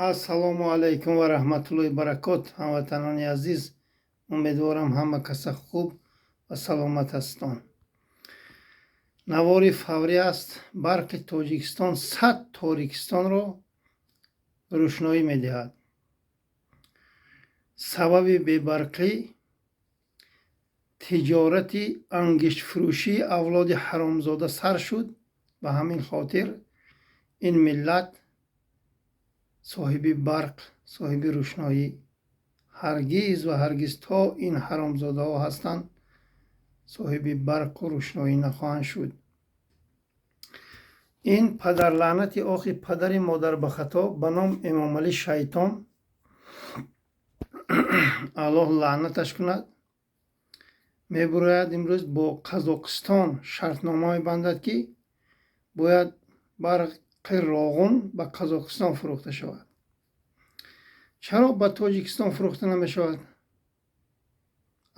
Ассалому алайкум ва раҳматуллоҳи баракот, ҳамватанони азиз. Умедворам, ҳама каса хуб ва саломат ҳастон. Навори фаврӣ аст. Барқи Тоҷикистон 100 торикистонро рӯшноӣ медиҳад. Сабаби бебарқӣ тиҷорати ангиштфурӯшии авлоди ҳаромзода сар шуд. Ба ҳамин хотир ин миллат соҳиби барқ, соҳиби рӯшноӣ ҳаргиз ва ҳаргиз, то ин ҳаромзодаҳо ҳастанд, соҳиби барқу рӯшноӣ нахоҳанд шуд. Ин падарлаънати охи падари модарбахато ба ном Эмомалӣ шайтон, Аллоҳ лаънаташ кунад, мебурояд, имрӯз бо Қазоқистон шартнома мебандад, ки бояд барқи Роғун ба Қазоқистон фурӯхта шавад. Чаро ба Тоҷикистон фурӯхта намешавад?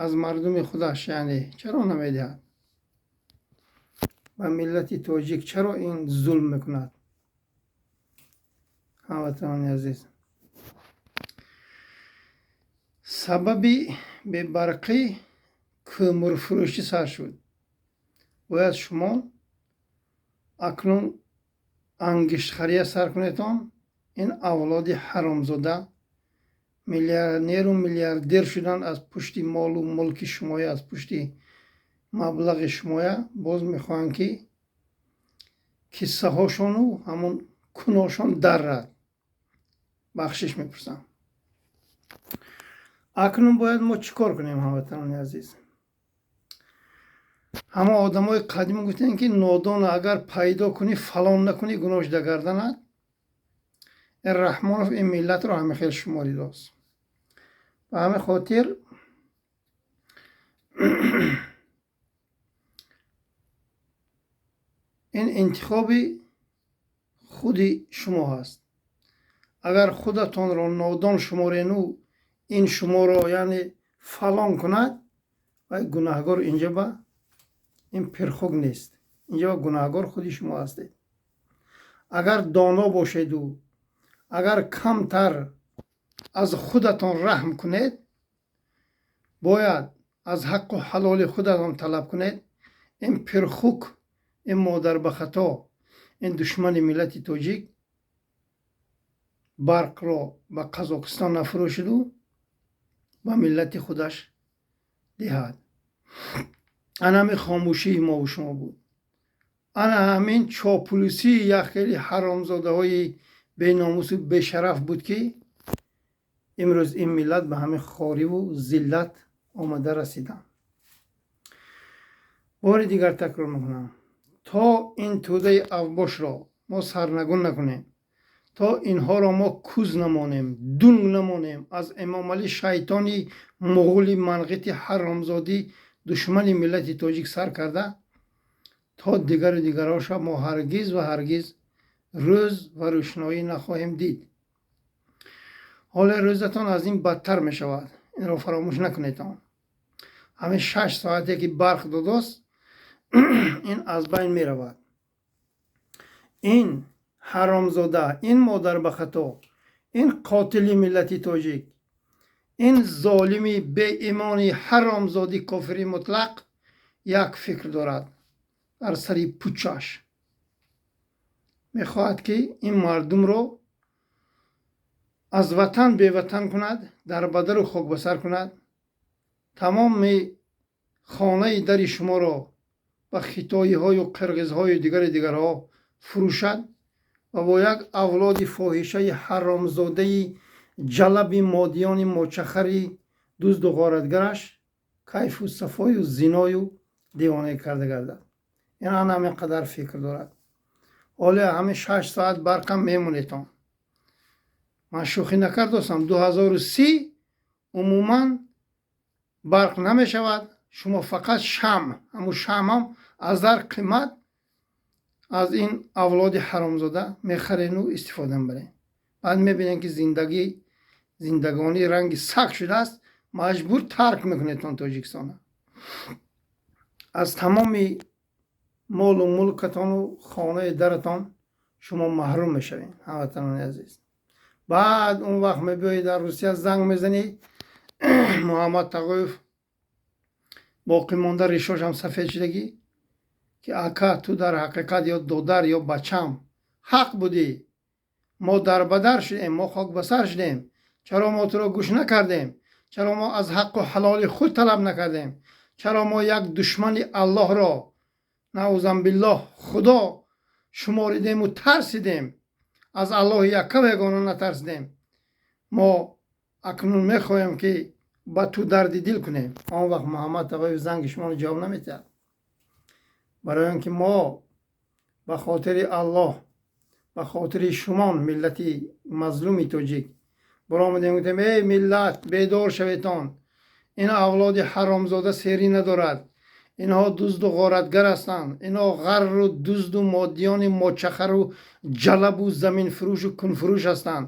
Аз мардуми худаш, яъне чаро намедиҳад ба миллати тоҷик? Чаро ин зулм мекунад? Ҳамватанони азиз, сабаби бебарқӣ кӯмурфурӯшӣ сар шуд. Бояд шумо акнун ангиштхария сар кунедон. Ин авлоди ҳаромзода миллионеру миллиардер шудан аз пушти молу мулки шумоя, аз пушти маблағи шумоя. Боз мехоҳанд, ки киссаҳошону ҳамон куношон даррад. Бахшиш мепурсам. Акнун бояд мо чӣ кор кунем, ҳамватанони азиз? Ҳама одамои қадим гуфтанд, ки нодона агар пайдо кунӣ, фалон накунӣ, гуноҳш да гарданат. Раҳмонов ин миллатро ҳама хел шуморидааст. Ба ҳамин хотир ин интихоби худи шумо ҳаст. Агар худатонро нодон шуморену ин шуморо, яъне, фалон кунад, вай гунаҳгор инҷа ба ин пирхук нест, инҷа ба гунаҳгор худи шумо ҳастед. Агар доно бошеду агар камтар аз худатон раҳм кунед, бояд аз ҳаққу ҳалоли худатон талаб кунед. Ин пирхук, ин модарбахато, ин душмани миллати тоҷик барқро ба Қазоқистон нафурӯшиду ба миллати худаш диҳад. Ана ҳамин хомӯшии мову шумо буд, ана ҳамин чопулусии як хели ҳаромзодаҳои беномусу бешараф буд, ки имрӯз ин миллат ба ҳамин хориву зиллат омада расиданд. Бори дигар такрор мекунам: то ин тӯдаи авбошро мо сарнагун накунем, то инҳоро мо куз намонем, дунг намонем, аз Эмомалӣ шайтони муғули манғити ҳаромзодӣ, душмани миллати тоҷик сар карда то дигару дигарҳоша, мо ҳаргиз ва ҳаргиз рӯз ва рӯшноӣ нахоҳем дид. Ҳоле рӯзатон аз ин бадтар мешавад, инро фаромӯш накунедон. Ҳамин 6 соате ки барқ додост, ин аз байн меравад. Ин ҳаромзода, ин модарбахато, ин қотили миллати тоҷик, ин золими беимони ҳаромзоди кофири мутлақ як фикр дорад дар сари пучаш: мехоҳад, ки ин мардумро аз ватан беватан кунад, дар бадару хокбасар кунад, тамоми хонаи дари шуморо ба хитоиҳою қирғизҳою дигари дигарҳо фурӯшад ва бо як авлоди фоҳишаи ҳаромзодаи ҷалаби модиёни мочахари дузду ғоратгараш кайфу сафою зиною девона карда гардад. Ин ана ҳамин қадар фикр дорад. Ҳоле ҳамин 6 соат барқам мемонедон. Ман шӯхӣ накардостам. 2030 умуман барқ намешавад. Шумо фақат шам, ҳамун шамам аз дар қимат аз ин авлоди ҳаромзода мехарену истифода мебарем. Баъд мебинем, ки зиндагӣ, зиндагонӣ ранги саг шудааст, маҷбур тарк мекунедтон Тоҷикистона. Аз тамоми молу мулкатону хонаи даратон шумо маҳрум мешавед. Ҳамватанони азиз, Баъд он вақт мебиёӣ, дар Русия занг мезанӣ. Муҳаммад Тағоев боқӣ монда, ришошам сафед шудагӣ, ки ака, ту дар ҳақиқат ё додар ё бачам ҳақ будӣ, мо дарбадар шудем, мо хокбасар шудем. Чаро мо туро гӯш накардем? Чаро мо аз ҳаққу ҳалоли худ талаб накардем? Чаро мо як душмани Аллоҳро, наъузан биллоҳ, Худо шуморидему тарсидем, аз Аллоҳи яккаву ягона натарсидем? Мо акнун мехоҳем, ки ба ту дарди дил кунем. Он вақт Муҳаммад Тағоев занги шуморо ҷавоб наметиҳад, барои он ки мо ба хотири Аллоҳ, ба хотири шумон, миллати мазлуми тоҷик, баромадем, гуфтем: «Эй миллат, бедор шаветон, ин авлоди ҳаромзода серӣ надорад, инҳо дузду ғоратгар ҳастанд, инҳо ғарру дузду моддиёни мочахару ҷалабу заминфурӯшу кунфурӯш ҳастанд».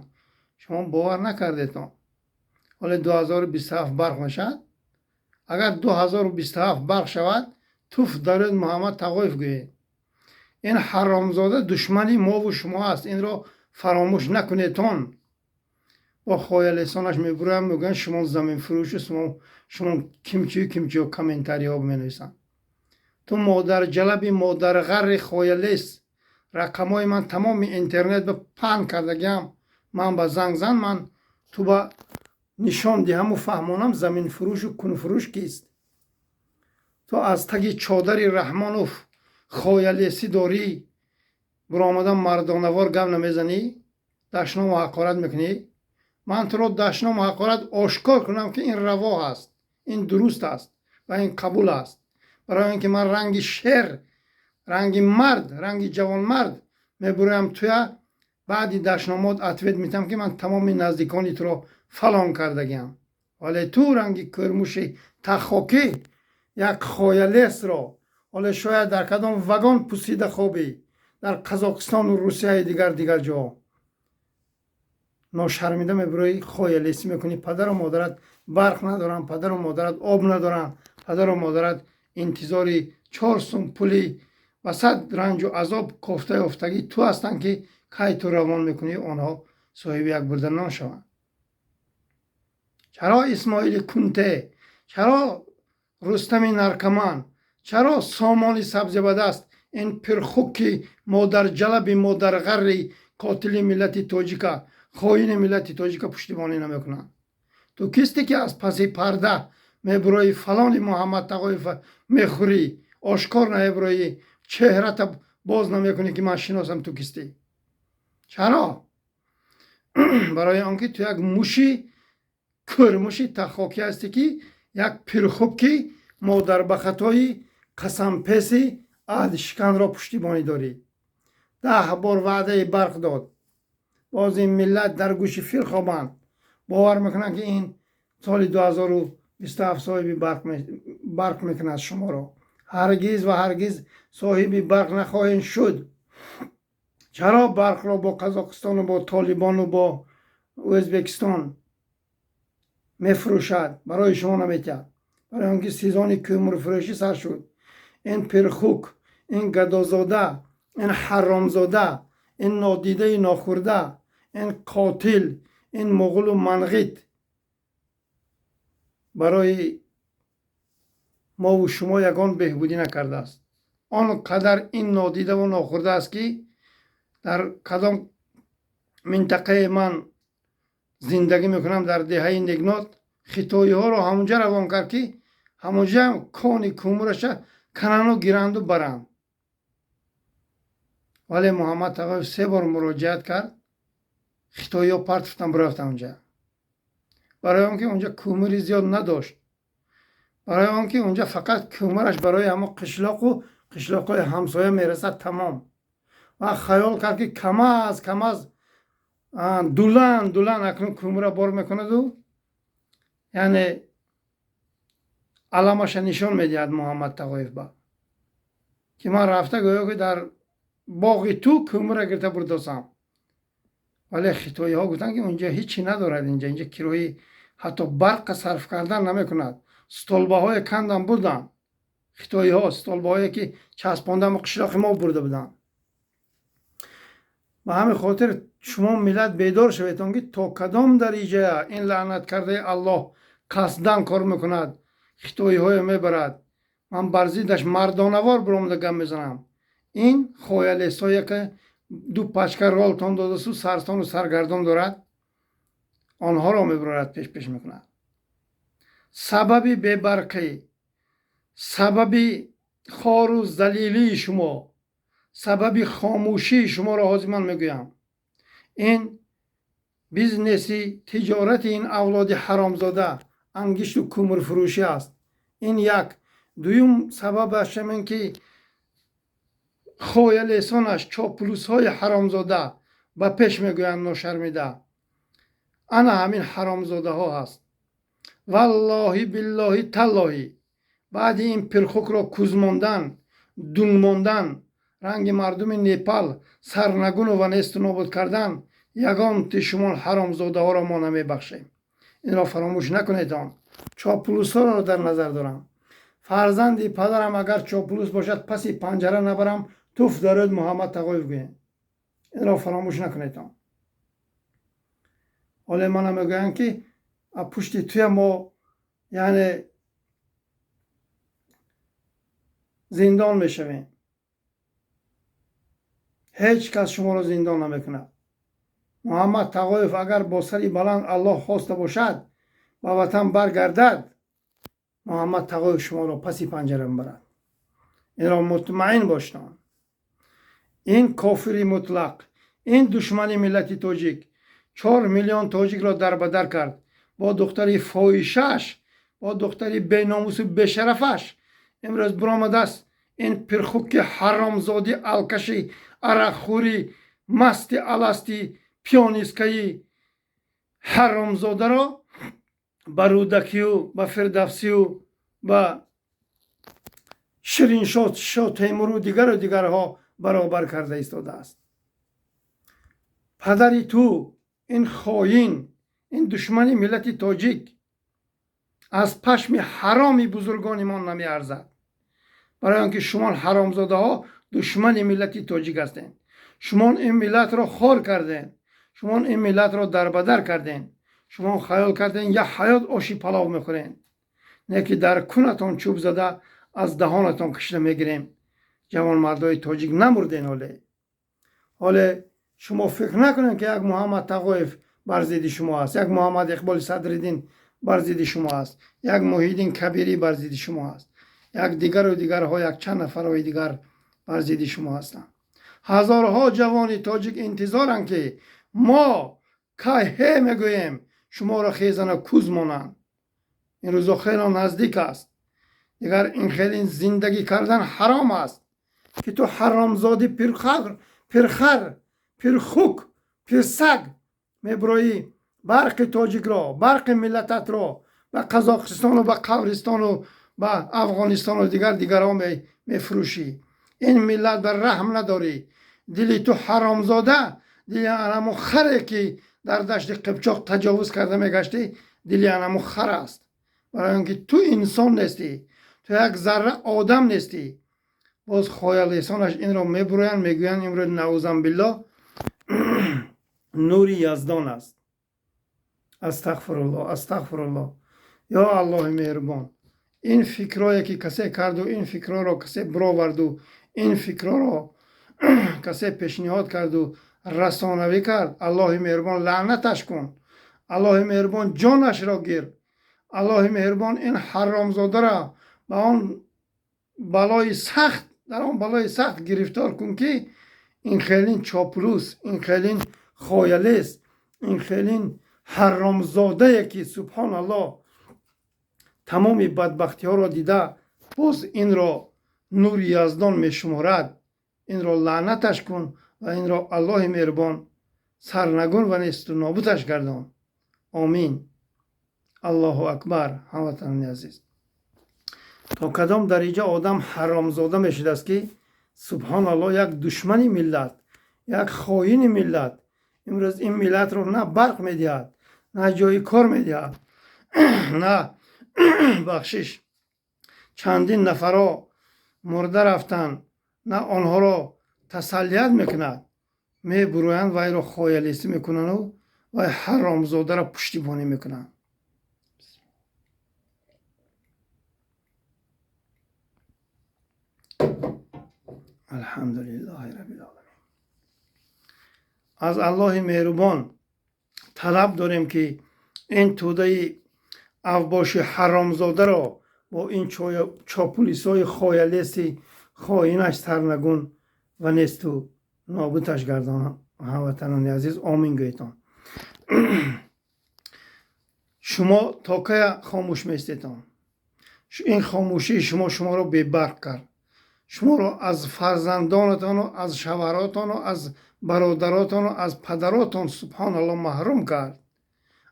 Шумо бовар накардетон. Ҳоле 2027 барқ мешавад. Агар 2027 барқ шавад, туф дар рӯи Муҳаммад Тағоев гӯед. Ин ҳаромзода душмани мову шумо аст, инро фаромӯш накунедтон. Бо хоялесонаш мебуроям, мегӯянд: «Шумо заминфурӯшу шумо кимчию кимчиё». Комментариҳо менависанд: «Ту модарҷалаби, модарғарри хоялес, рақамҳои ман тамоми интернет ба паҳн кардагиам, ман ба занг зан, ман ту ба нишон диҳаму фаҳмонам заминфурӯшу кунфурӯш кист. Ту аз таги чодари Раҳмонов хоялесӣ дорӣ, буромада мардонавор гап намезанӣ, дашному ҳақорат мекунӣ. Ман туро дашному ҳақорат ошкор кунам, ки ин раво аст, ин дуруст аст ва ин қабул аст, барои он ки ман ранги шер, ранги мард, ранги ҷавонмард мебуроям туя, баъди дашномот ответ метиҳам, ки ман тамоми наздикони туро фалон кардагиам. Вале ту ранги кӯрмуши тахокӣ як хоялесро, ҳоле шояд дар кадом вагон пусида хобӣ дар Қазоқистону Русияи дигар дигар ҷо, ношармида мебуроӣ, хоялесӣ мекунӣ. Падару модарат барқ надоранд, падару модарат об надоранд, падару модарат интизори 4 сум пули васат ранҷу азоб кофта ёфтагӣ ту ҳастанд, ки кай ту равон мекунӣ, онҳо соҳиби як бурда нон шаванд. Чаро Исмоили Кунте, чаро Рустами наркоман, чаро Сомони сабзебадаст, ин пирхуки модарҷалаби, модарғарри, қотили миллати тоҷика, хоини миллати тоҷика пуштибонӣ намекунанд? Ту кисте, ки аз паси парда мебуроӣ, фалони Муҳаммад Тағоев мехӯрӣ, ошкор намебуроӣ, чеҳрата боз намекунӣ, ки ман шиносам ту кистӣ? Чаро? Барои он ки ту як муши кӯрмуши тахокӣ ҳастӣ, ки як пирхуб, ки модарбахатои қасампеси аҳдшиканро пуштибонӣ дорӣ. 10 бор ваъдаи барқ дод, боз ин миллат дар гӯши фил хобанд, бовар мекунанд, ки ин соли 2027 соҳиби барқ мекунад шуморо. Ҳаргиз ва ҳаргиз соҳиби барқ нахоҳед шуд. Чаро барқро бо Қазоқистону бо Толибону бо Ӯзбекистон мефурӯшад, барои шумо наметиҳад? Барои он ки сезони кӯмурфурӯшӣ сар шуд. Ин пирхук, ин гадозода, ин ҳаромзода, ин нодидаи нохӯрда, ин қотил, ин муғулу манғит барои мову шумо ягон беҳбудӣ накардааст. Он қадар ин нодидаву нохӯрда аст, ки дар кадом минтақае ман зиндагӣ мекунам, дар деҳаи Негнот, хитоиҳоро ҳамунҷа равон кард, ки ҳамунҷа кони кӯмураша канану гиранду баранд. Вале Муҳаммад Тағоев се бор муроҷиат кард, хитоиҳо партофтан, бирафтан унҷа, барои он ки унҷа кӯмури зиёд надошт, барои он ки унҷа фақат кӯмураш барои ҳамон қишлоқу қишлоқҳои ҳамсоя мерасад, тамом. Ва хаёл кард, ки камаз камаз, дулан дулан акнун кӯмура бор мекунаду, яъне аламаша нишон медиҳад Муҳаммад Тағоев ба, ки ман рафта гӯё ки дар боғи ту кӯмура гирифта бурдосам. Вале хитоиҳо гуфтанд, ки унҷа ҳичи надорад, инҷа кирои ҳатто барқа сарф кардан намекунад. Столбаҳое кандан бурданд хитоиҳо, столбаҳое ки часпондамо қишлоқи мо бурда буданд. Ба ҳамин хотир шумо, миллат, бедор шаведон, ки то кадом дариҷа ин лаънат кардаи Аллоҳ қасдан кор мекунад, хитоиҳое мебарад. Ман бар зиддаш мардонавор биромада гап мезанам. Ин хоялесое ки ду пачка ролтон додасу сарсону саргардон дорад, онҳоро мебарорад, пеш пеш мекунад. Сабаби бебарқӣ, сабаби хору залилии шумо, сабаби хомӯшии шуморо ҳозир ман мегӯям. Ин бизнеси тиҷорати ин авлоди ҳаромзода ангишту кӯмрфурӯшӣ аст. Ин як. Дуюм сабабаш ҳамин, ки хоялесонаш, чоплусҳои ҳаромзода ба пеш мегӯянд, ношармида. Ана ҳамин ҳаромзодаҳо ҳаст. Валлоҳи, биллоҳи, таллоҳи, баъди ин пирхукро кузмондан, дунмондан, ранги мардуми Непал сарнагуну ва несту нобуд кардан, ягонти шумо ҳаромзодаҳоро мо намебахшем. Инро фаромӯш накунед. Он чоплусҳоро дар назар дорам. Фарзанди падарам агар чоплус бошад, паси панҷара набарам, туф дар рӯд Муҳаммад Тағоев гӯем. Инро фаромӯш накунед. Ҳоле мана мегӯянд, ки пушти туя мо, яъне, зиндон мешавем. Ҳеҷ кас шуморо зиндон намекунад. Муҳаммад Тағоев агар бо сари баланд, Аллоҳ хоста бошад, ба ватан баргардад, Муҳаммад Тағоев шуморо паси панҷара мебарад. Инро мутмаин бошед. Ин кофири мутлақ, ин душмани миллати тоҷик 4 миллион тоҷикро дарбадар кард бо духтари фоҳишааш, бо духтари беномусу бешарафаш. Имрӯз биромадааст ин пирхуки ҳаромзоди, алкаши, арақхӯри, масти, аласти, пиёнисткаи ҳаромзодаро ба Рӯдакию, ба Фирдавсию, ба Шириншоҳ Темуру дигару дигарҳо баробар карда истодааст. Падари ту, ин хоин, ин душмани миллати тоҷик аз пашми ҳароми бузургони мо намеарзад, барои он ки шумо ҳаромзодаҳо душмани миллати тоҷик ҳастед. Шумо ин миллатро хор кардем, шумо ин миллатро дарбадар кардем. Шумо хаёл кардем, як ҳаёт оши палов мехӯрем, не ки дар кунатон чӯб зада, аз даҳонатон кишида мегирем. Ҷавонмардои тоҷик, намурден ҳоле. Ҳоле шумо фикр накунед, ки як Муҳаммад Тағоев бар зидди шумо аст, як Муҳаммад Иқболи Садриддин бар зидди шумо аст, як Муҳиддин Кабирӣ бар зидди шумо аст, як дигару дигарҳо, як чанд нафарҳои дигар бар зидди шумо ҳастанд. Ҳазорҳо ҷавони тоҷик интизоранд, ки мо кай ҳе мегӯем, шуморо хезана куз монанд. Ин рӯзо хело наздик аст. Дигар ин хеле зиндагӣ кардан ҳаром аст, ки ту ҳаромзоди пирхар, пирхар, пирхук, пирсаг мебироӣ, барқи тоҷикро, барқи миллататро ба Қазоқистону ба Қабристону ба Афғонистону дигар дигарҳо мефурӯшӣ. Ин миллат ба раҳм надорӣ. Дили ту ҳаромзода, дили анамо харе, ки дар дашти Қибчоқ таҷовуз карда мегаштӣ, дили анамо хар аст, барои он ки ту инсон нестӣ, ту як зарра одам нестӣ. Боз хоялесонаш инро мебуроянд, мегӯянд: имрӯз, наузамбилло, нури Яздон аст. Астағфирулло, астағфирулло. Ё Аллоҳи меҳрубон, ин фикрое ки касе карду, ин фикрҳоро касе бироварду, ин фикрҳоро касе пешниҳод карду расонавӣ кард, Аллоҳи меҳрубон лаънаташ кун, Аллоҳи меҳрубон ҷонашро гир, Аллоҳи меҳрубон ин ҳаромзодаро ба он балои сахт, дар он балои сахт гирифтор кун, ки ин хелин чоплус, ин хелин хоялес, ин хелин ҳаромзодае, ки, субҳоналлоҳ, тамоми бадбахтиҳоро дида, боз инро нури Яздон мешуморад, инро лаънаташ кун ва инро Аллоҳи меҳрубон сарнагун ва несту нобудаш гардон. Омин. Аллоҳу акбар. Ҳамватанони азиз, то кадом дариҷа одам ҳаромзода мешудааст, ки, субҳоналлоҳ, як душмани миллат, як хоини миллат имрӯз ин миллатро на барқ медиҳад, на ҷои кор медиҳад, на бахшиш, чандин нафарҳо мурда рафтанд, на онҳоро тасаллият мекунад. Мебуроянд, вайро хоялисӣ мекунану вай ҳаромзодаро пуштибонӣ мекунанд. Алҳамдулиллаҳи раббил оламин. Аз Аллоҳи меҳрубон талаб дорем, ки ин тӯдаи авбоши ҳаромзодаро бо ин чопулисҳои хоялеси хоинаш сарнагун ва несту нобудаш гардонанд. Ҳамватанони азиз, омин гӯетон. Шумо то кая хомӯш меистетон? Ин хомӯшии шумо шуморо бебарқ кард, шуморо аз фарзандонатону аз шавҳаротону аз бародаротону аз падаротон, субҳоналло, маҳрум кард.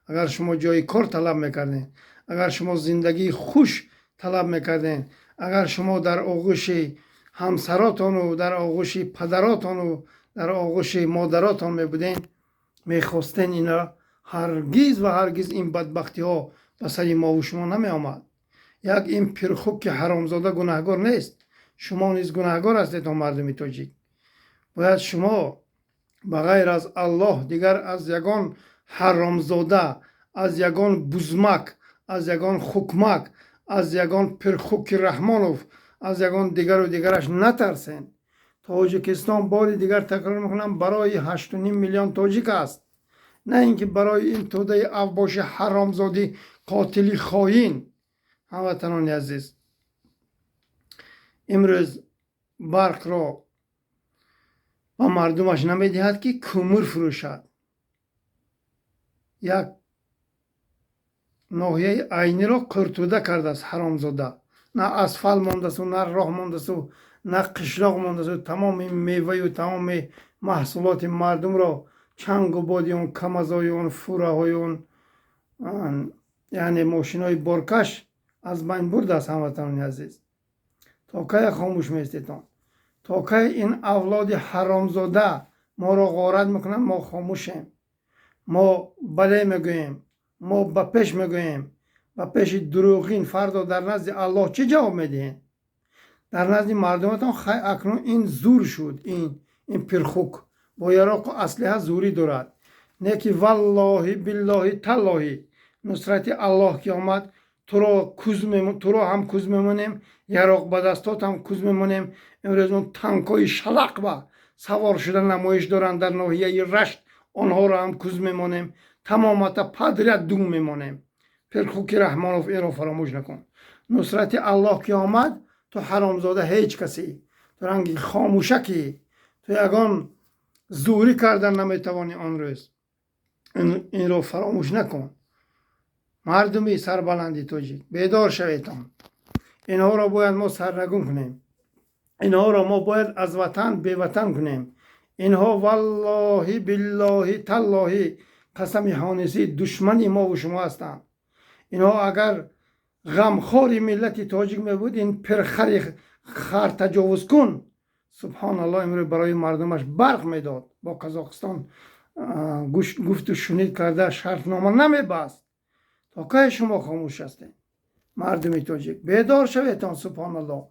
Агар шумо ҷои кор талаб мекардем, агар шумо зиндагии хуш талаб мекардем, агар шумо дар оғӯши ҳамсаротону дар оғӯши падаротону дар оғӯши модаротон мебудем, мехостен ина, ҳаргиз ва ҳаргиз ин бадбахтиҳо ба сари мову шумо намеомад. Як ин пирхуки ҳаромзода гунаҳгор нест, шумо низ гунаҳгор ҳастед, мардуми тоҷик. Бояд шумо ба ғайр аз Аллоҳ дигар аз ягон ҳаромзода, аз ягон бузмак, аз ягон хукмак, аз ягон пирхуки Раҳмонов, аз ягон дигару дигараш натарсен. Тоҷикистон, бори дигар такрор мекунам, барои 8,5 миллион тоҷик аст, на ин ки барои ин тӯдаи авбоши ҳаромзодӣ, қотили хоин. Ҳамватанони азиз, имрӯз барқро ба мардумаш намедиҳад, ки кӯмир фурӯшад. Як ноҳияи Айниро қӯртӯда кардааст ҳаромзода. На асфалт мондасту, на роҳ мондасту, на қишлоқ мондасту. Тамоми меваю тамоми маҳсулоти мардумро чангу боди он камазои он, фураҳои он, яъне мошинои боркаш аз байн бурдааст. Ҳамватанони азиз, то кая хомӯш меистетон? То кай ин авлоди ҳаромзода моро ғорат мекунанд, мо хомӯшем? Мо бале мегӯем, мо ба пеш мегӯем, ба пеши дурӯғин. Фардо дар назди Аллоҳ чӣ ҷавоб медиҳем? Дар назди мардуматон? Хай, акнун ин зур шуд, ин пирхук бо яроқу аслиҳа зурӣ дорад. Не ки валлоҳи, биллоҳи, таллоҳи, нусрати Аллоҳ ки омад, туро ҳам куз мемонем, яроқ ба дастот ҳам куз мемонем. Имрӯз он танкҳои шалақ ба савор шуда намоиш доранд дар ноҳияи Рашт, онҳоро ҳам куз мемонем, тамомата подряд дум мемонем. Пирхуки Раҳмонов, инро фаромӯш накун. Нусрати Аллоҳ ки омад, ту ҳаромзода ҳеҷ касӣ, ту ранги хомӯшакӣ, ту ягон зурӣ кардан наметавонӣ он рӯз. Инро фаромӯш накун. Мардуми сарбаланди тоҷик, бедор шаветон. Инҳоро бояд мо сарнагун кунем, инҳоро мо бояд аз ватан беватан кунем. Инҳо, валлоҳи, биллоҳи, таллоҳи, қасами ҳонисӣ, душмани мову шумо ҳастанд. Инҳо агар ғамхори миллати тоҷик мебуд, ин пирхари хартаҷовузкун, субҳоналлоҳ, имрӯз барои мардумаш барқ медод, бо Қазоқистон гуфту шунид карда шартнома намебаст. То кай шумо хомӯш ҳастед? Мардуми тоҷик, бедор шаветон. Субҳоналлоҳ,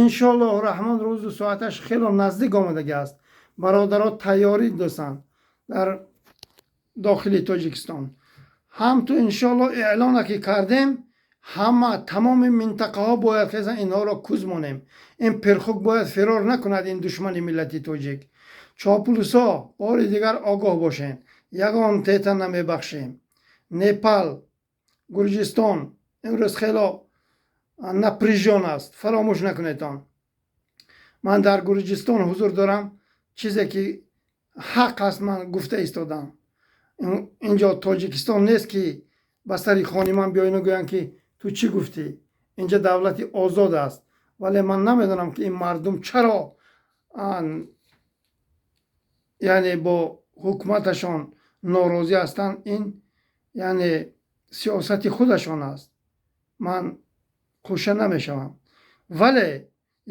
иншоаллоҳу раҳмон, рӯзу соаташ хело наздик омадагӣ аст. Бародаро тайёрӣ досанд дар дохили Тоҷикистон ҳам. Ту иншоаллоҳ эълона ки кардем, ҳама тамоми минтақаҳо бояд хезан, инҳоро куз монем. Ин пирхук бояд фирор накунад, ин душмани миллати тоҷик. Чопулусо, бори дигар огоҳ бошед, ягон тета намебахшем. Непал, Гурҷистон имрӯз хело напряжён аст, фаромӯш накунедон. Ман дар Гурҷистон ҳузур дорам, чизе ки ҳақ аст, ман гуфта истодам. Инҷо Тоҷикистон нест, ки ба сари хони ман биёину гӯянд, ки ту чӣ гуфтӣ. Инҷа давлати озод аст, вале ман намедонам, ки ин мардум чаро, яъне, бо ҳукуматашон норозӣ ҳастанд. Ин, яъне, сиёсати худашон аст, ман хӯша намешавам, вале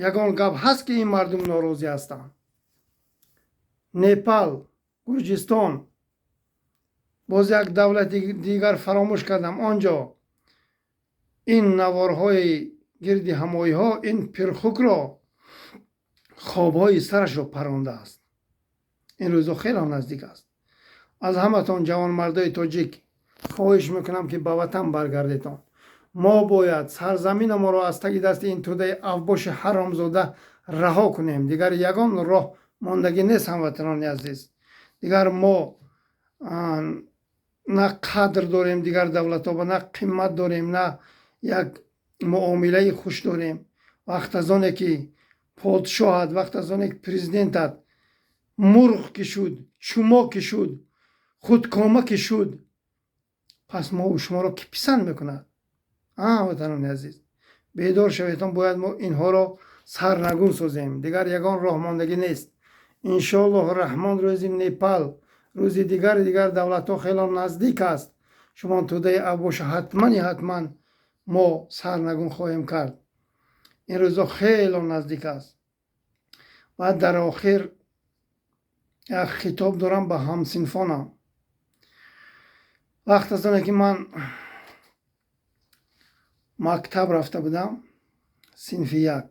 ягон гап ҳаст, ки ин мардум норозӣ ҳастанд. Непал, Гурҷистон, боз як давлати дигар фаромӯш кардам. Он ҷо ин наворҳои гирди ҳамоиҳо ин пирхукро хобҳои сарашро парондааст. Ин рӯзо хеле наздик аст. Аз ҳаматон, ҷавонмардои тоҷик, хоҳиш мекунам, ки ба ватан баргардетон. Мо бояд сарзаминамонро аз таги дасти ин тӯдаи авбоши ҳаромзода раҳо кунем. Дигар ягон роҳ мондагӣ нест, ҳамватанони азиз. Дигар мо на қадр дорем дигар давлатҳо, на қимат дорем, на як муомилаи хуш дорем. Вақт аз оне ки подшоҳат, вақт аз оне ки президентат мурғ ки шуд, чумо ки шуд, худкома ки шуд, пас мову шуморо ки писанд мекунад? Ҳамватанони азиз, бедор шаветон. Бояд мо инҳоро сарнагун созем. Дигар ягон роҳ мондагӣ нест. Иншоаллоҳу Раҳмон, рӯзи Непал, рӯзи дигари дигар давлатҳо хело наздик аст. Шумо тӯдаи авбоша ҳатмани ҳатман мо сарнагун хоҳем кард. Ин рӯзо хело наздик аст. Баъд дар охир як хитоб дорам ба ҳамсинфонам. Вақт аз оне ки ман мактаб рафта будам, синфи як,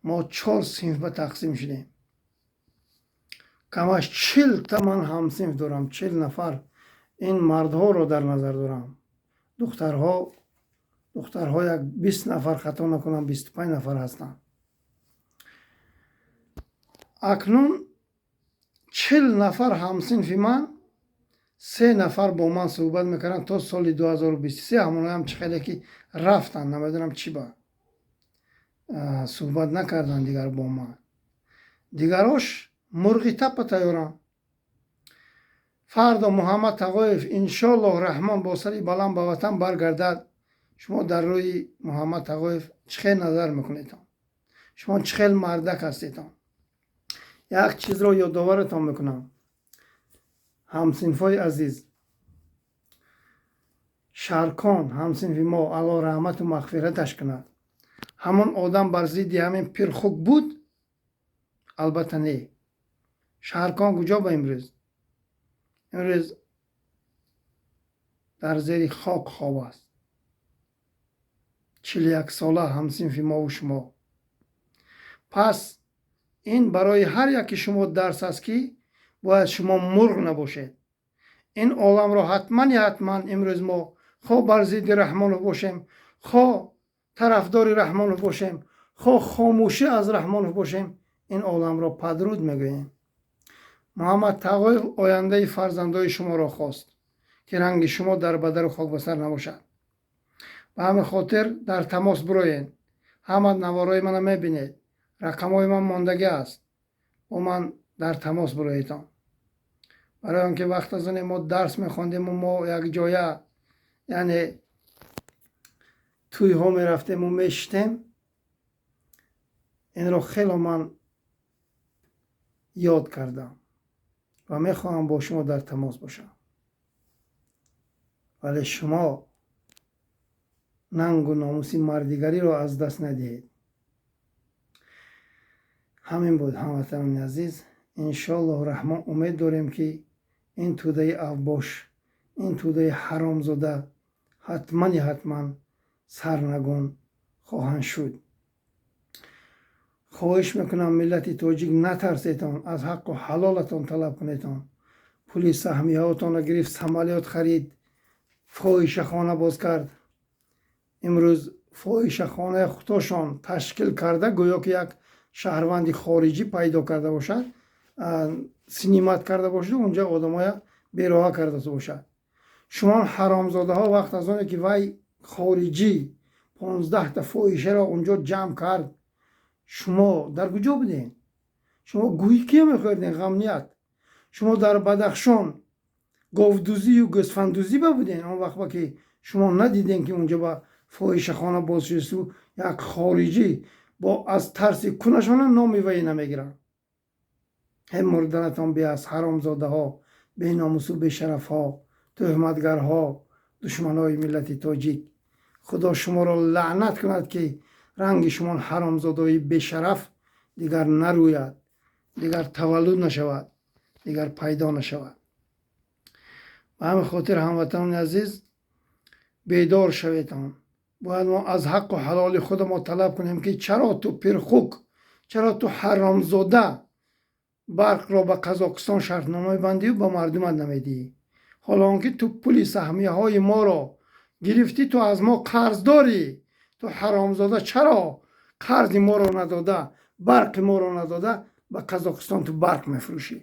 мо чор синф ба тақсим шудем. Камаш 40-та ман ҳамсинф дорам, 40 нафар. Ин мардҳоро дар назар дорам. Духтарҳо як 20 нафар, хато накунам, 25 нафар ҳастанд. Акнун 40 нафар ҳамсинфи ман, се нафар бо ман суҳбат мекарданд то соли 2023. Ҳамоноям чӣ хеле ки рафтанд, намедонам чӣ ба суҳбат накарданд дигар бо ман. Дигарош мурғи таппа тайёранд. Фардо Муҳаммад Тағоев, иншоаллоҳ Раҳмон, бо сари баланд ба ватан баргардад, шумо дар рӯи Муҳаммад Тағоев чӣ хел назар мекунедон? Шумо чӣ хел мардак ҳастедон? Як чизро ёдоваратон мекунам, ҳамсинфҳои азиз. Шаркон, ҳамсинфи мо, Аллоҳ раҳмату мағфираташ кунад, ҳамон одам бар зидди ҳамин пирхук буд? Албатта, не. Шаркон куҷо ба имрӯз? Имрӯз дар зери хок хоб аст. 41-сола ҳамсинфи мову шумо. Пас ин барои ҳар яки шумо дарс аст, ки бояд шумо мурғ набошед. Ин оламро ҳатмани ҳатман имрӯз мо хоҳ бар зидди Раҳмонов бошем, хоҳ тарафдори Раҳмонов бошем, хоҳ хомӯшӣ аз Раҳмонов бошем, ин оламро падруд мегӯем. Муҳаммад Тағоев ояндаи фарзандои шуморо хост, ки ранги шумо дар бадару хокбасар набошад. Ба ҳамин хотир дар тамос бироед. Ҳама наворои мана мебинед, рақамҳои ман мондагӣ аст, бо ман дар тамос бироедон. Барои он ки вақт аз оне мо дарс мехондему мо якҷоя, яъне тӯйҳо мерафтему мешиштем, инро хело ман ёд кардам ва мехоҳам бо шумо дар тамос бошам. Вале шумо нангу номуси мардигариро аз даст надиҳед. Ҳамин буд, ҳамватанони азиз. Иншоаллоҳу Раҳмон, умед дорем, ки ин тӯдаи авбош, ин тӯдаи ҳаромзода ҳатмани ҳатман сарнагун хоҳанд шуд. Хоҳиш мекунам, миллати тоҷик, натарсетон, аз ҳаққу ҳалолатон талаб кунетон. Пули саҳмияҳотонро гирифт, самолёт харид, фоҳишахона боз кард. Имрӯз фоҳишахонаи худошон ташкил карда, гӯё ки як шаҳрванди хориҷӣ пайдо карда бошад, снимать карда бошаду унҷа одамоя бероҳа карда бошад. Шумо ҳаромзодаҳо, вақт аз оне ки вай хориҷӣ 15-та фоҳишаро унҷо ҷамъ кард, шумо дар куҷо будем? Шумо гӯи кия мехӯрдем ғамният? Шумо дар Бадахшон говдузию гӯсфанддузӣ ба будем? Он вақт ба ки шумо надидем, ки унҷо ба фоҳишахона боз шудасту як хориҷӣ бо аз тарси кунашона номи вай намегиранд. Ҳе, мурданатон биаст, ҳаромзодаҳо, беномусу бешарафҳо, тӯҳматгарҳо, душманои миллати тоҷик. Худо шуморо лаънат кунад, ки ранги шумо ҳаромзодаҳои бешараф дигар нарӯяд, дигар таваллуд нашавад, дигар пайдо нашавад. Ба ҳамин хотир, ҳамватанони азиз, бедор шаветон. Бояд мо аз ҳаққу ҳалоли худамо талаб кунем, ки чаро ту пирхук, чаро ту ҳаромзода Барқро ба Қазоқистон шартнома мебандию ба мардумат намедиҳӣ, ҳоло он ки ту пули саҳмияҳои моро гирифтӣ, ту аз мо қарздорӣ. Ту ҳаромзода, чаро қарзи моро надода, барқи моро надода, ба Қазоқистон ту барқ мефурӯшӣ?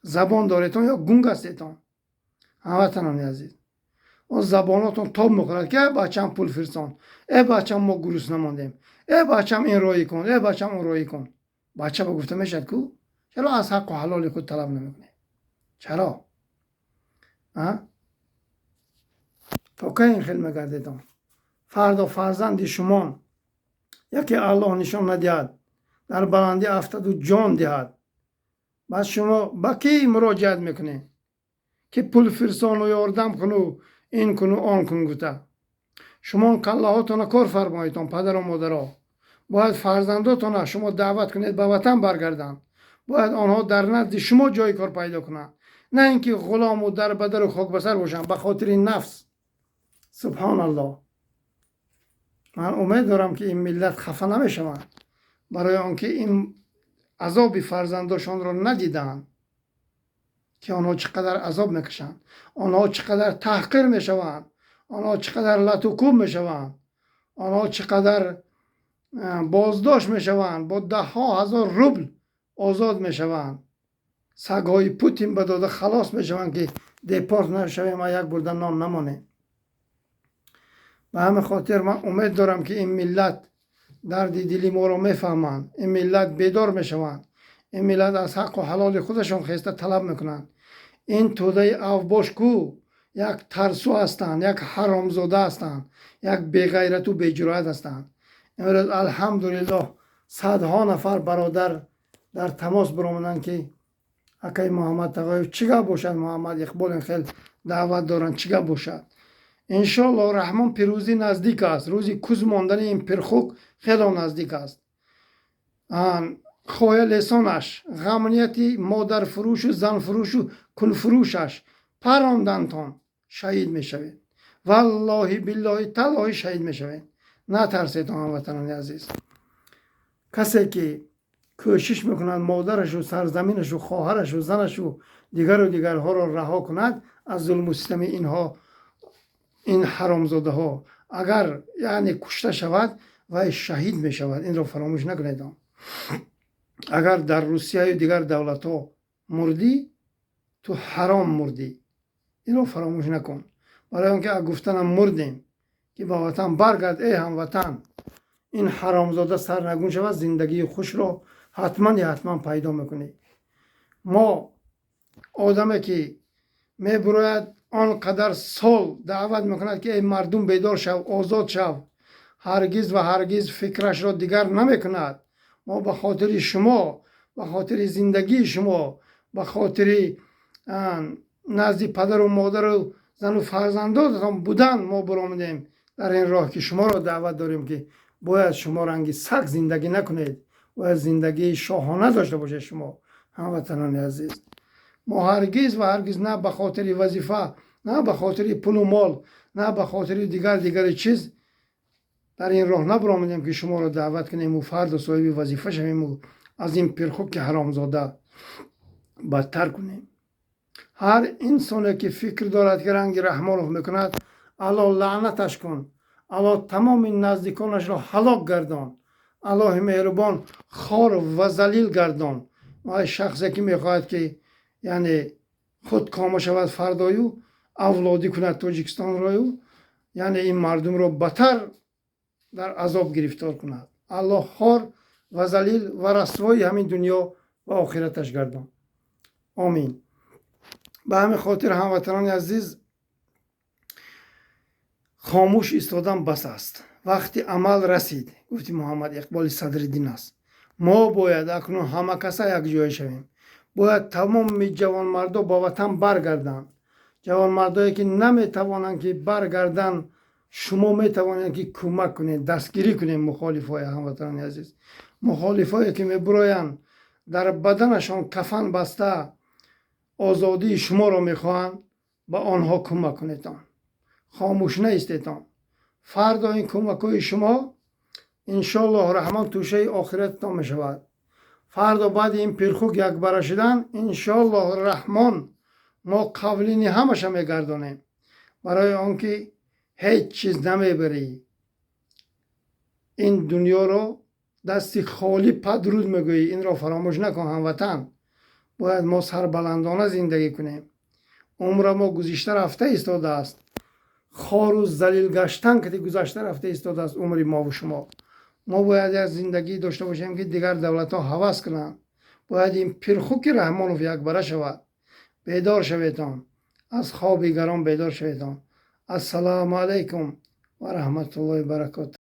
Забон доретон ё гунг ҳастетон, ҳамватанони азиз? Он забонотон тоб мехӯрад, ки э бачам, пул фирсон, э бачам, мо гурусна мондем, э бачам, ин роҳӣ кун, э бачам, он роҳӣ кун. Бача ба гуфта мешавад ку? Чаро аз ҳаққу ҳалоли худ талаб намекунед? Чаро то кай ин хел мегардедон? Фардо фарзанди шумон яке, Аллоҳ нишон надиҳад, дар баландӣ афтаду ҷон диҳад, баъд шумо ба кӣ муроҷиат мекунед, ки пул фирсону ёрдам куну ин куну он кун гуфта? Шумо каллаҳотона кор фармоедтон, падару модаро. Бояд фарзандотона шумо даъват кунед, ба ватан баргарданд. Бояд онҳо дар назди шумо ҷои кор пайдо кунанд, на ин ки ғулому дарбадару хокбасар бошанд ба хотири нафс. Субҳоналлоҳ! Ман умед дорам, ки ин миллат хафа намешаванд, барои он ки ин азоби фарзандошонро надидаанд, ки онҳо чӣ қадар азоб мекашанд, онҳо чӣ қадар таҳқир мешаванд, онҳо чӣ қадар латукӯб мешаванд, онҳо чӣ қадар боздошт мешаванд, бо даҳҳо ҳазор рубл озод мешаванд. Сагҳои Путин ба дода халос мешаванд, ки депорт нашавем, а як бурда нон намонем. Ба ҳамин хотир ман умед дорам, ки ин миллат дарди дили моро мефаҳманд, ин миллат бедор мешаванд, ин миллат аз ҳаққу ҳалоли худашон хеста талаб мекунанд. Ин тӯдаи авбош ку як тарсу ҳастанд, як ҳаромзода ҳастанд, як беғайрату беҷуръат ҳастанд. Имрӯз, алҳамдулиллоҳ, садҳо нафар бародар дар тамос баромаданд, ки акаи Муҳаммад Тағоев, чӣ гап бошад, Муҳаммад Иқбол ин хел даъват доранд, чӣ гап бошад? Иншоаллоҳ Раҳмон, пирӯзӣ наздик аст. Рӯзи куз мондани ин пирхук хело наздик аст. Хоя лесонаш, ғамнияти модарфурӯшу занфурӯшу кулфурӯшаш парондантон, шаҳид мешавед. Валлоҳи, биллоҳи, таллоҳи, шаҳид мешавед. Натарсед, ҳамватанони азиз. Касе ки кӯшиш мекунад модарашу, сарзаминашу, хоҳарашу, занашу, дигару дигарҳоро раҳо кунад аз зулму систами инҳо, ин ҳаромзодаҳо, агар яъне кушта шавад, вай шаҳид мешавад. Инро фаромӯш накунед. Агар дар Русияю дигар давлатҳо мурдӣ, ту ҳаром мурдӣ. Инро фаромӯш накун. Барои он ки гуфтанам мурдем, ки ба ватан баргард, эй ҳамватан, ин ҳаромзода сарнагун шавад, зиндагии хушро ҳатман я ҳатман пайдо мекунӣ. Мо одаме ки мебурояд, он қадар сол даъват мекунад, ки эй мардум, бедор шав, озод шав, ҳаргиз ва ҳаргиз фикрашро дигар намекунад. Мо ба хотири шумо, ба хотири зиндагии шумо, ба хотири назди падару модару зану фарзандотон будан мо баромадем дар ин роҳ, ки шуморо даъват дорем, ки бояд шумо ранги саг зиндагӣ накунед, бояд зиндагии шоҳона дошта бошед шумо, ҳамватанони азиз. Мо ҳаргиз ва ҳаргиз на ба хотири вазифа, на ба хотири пулу мол, на ба хотири дигар дигари чиз дар ин роҳ набаромадем, ки шуморо даъват кунему фарду соҳиби вазифа шавему аз ин пирхуки ҳаромзода бадтар кунем. Ҳар инсоне ки фикр дорад, ки ранги Раҳмонов мекунад, Аллоҳ лаънаташ кун, Аллоҳ тамоми наздиконашро ҳалок гардон, Аллоҳи меҳрубон хор ва залил гардон. Вай шахсе ки мехоҳад, ки яъне худ кома шавад фардою, авлодӣ кунад Тоҷикистонрою, яъне ин мардумро батар дар азоб гирифтор кунад, Аллоҳ хор ва залил ва расвои ҳамин дунё ва охираташ гардон. Омин. Ба ҳамин хотир, ҳамватанони азиз, хомӯш истодан бас аст, вақти амал расид. Гуфти Муҳаммад Иқболи Садриддин аст. Мо бояд акнун ҳама каса якҷоя шавем. Бояд тамоми ҷавонмардо ба ватан баргарданд. Ҷавонмардое ки наметавонанд, ки баргарданд, шумо метавонед, ки кӯмак кунед, дастгирӣ кунед мухолифҳоя. Ҳамватанони азиз, мухолифҳое ки мебуроянд, дар баданашон кафан баста, озодии шуморо мехоҳанд, ба онҳо кӯмак кунедон, хомӯш наистедон. Фардо ин кӯмакҳои шумо, иншоаллоҳ Раҳмон, тӯшаи охирататон мешавад. Фардо баъди ин пирхук якбара шудан, иншоаллоҳ раҳмон, мо қавлини ҳамаша мегардонем, барои он ки ҳеҷ чиз намебарӣ ин дунёро, дасти холӣ падруд мегӯӣ. Инро фаромӯш накун, ҳамватан. Бояд мо сарбаландона зиндагӣ кунем. Умра мо гузишта рафта истодааст, хору залил гаштан кати гузашта рафта истодааст умри мову шумо. Мо бояд як зиндагӣ дошта бошем, ки дигар давлатҳо ҳавас кунанд. Бояд ин пирхуки Раҳмонов якбара шавад. Бедор шаветон, аз хоби гарон бедор шаветон. Ассалому алайкум ва раҳматуллоҳи баракоту.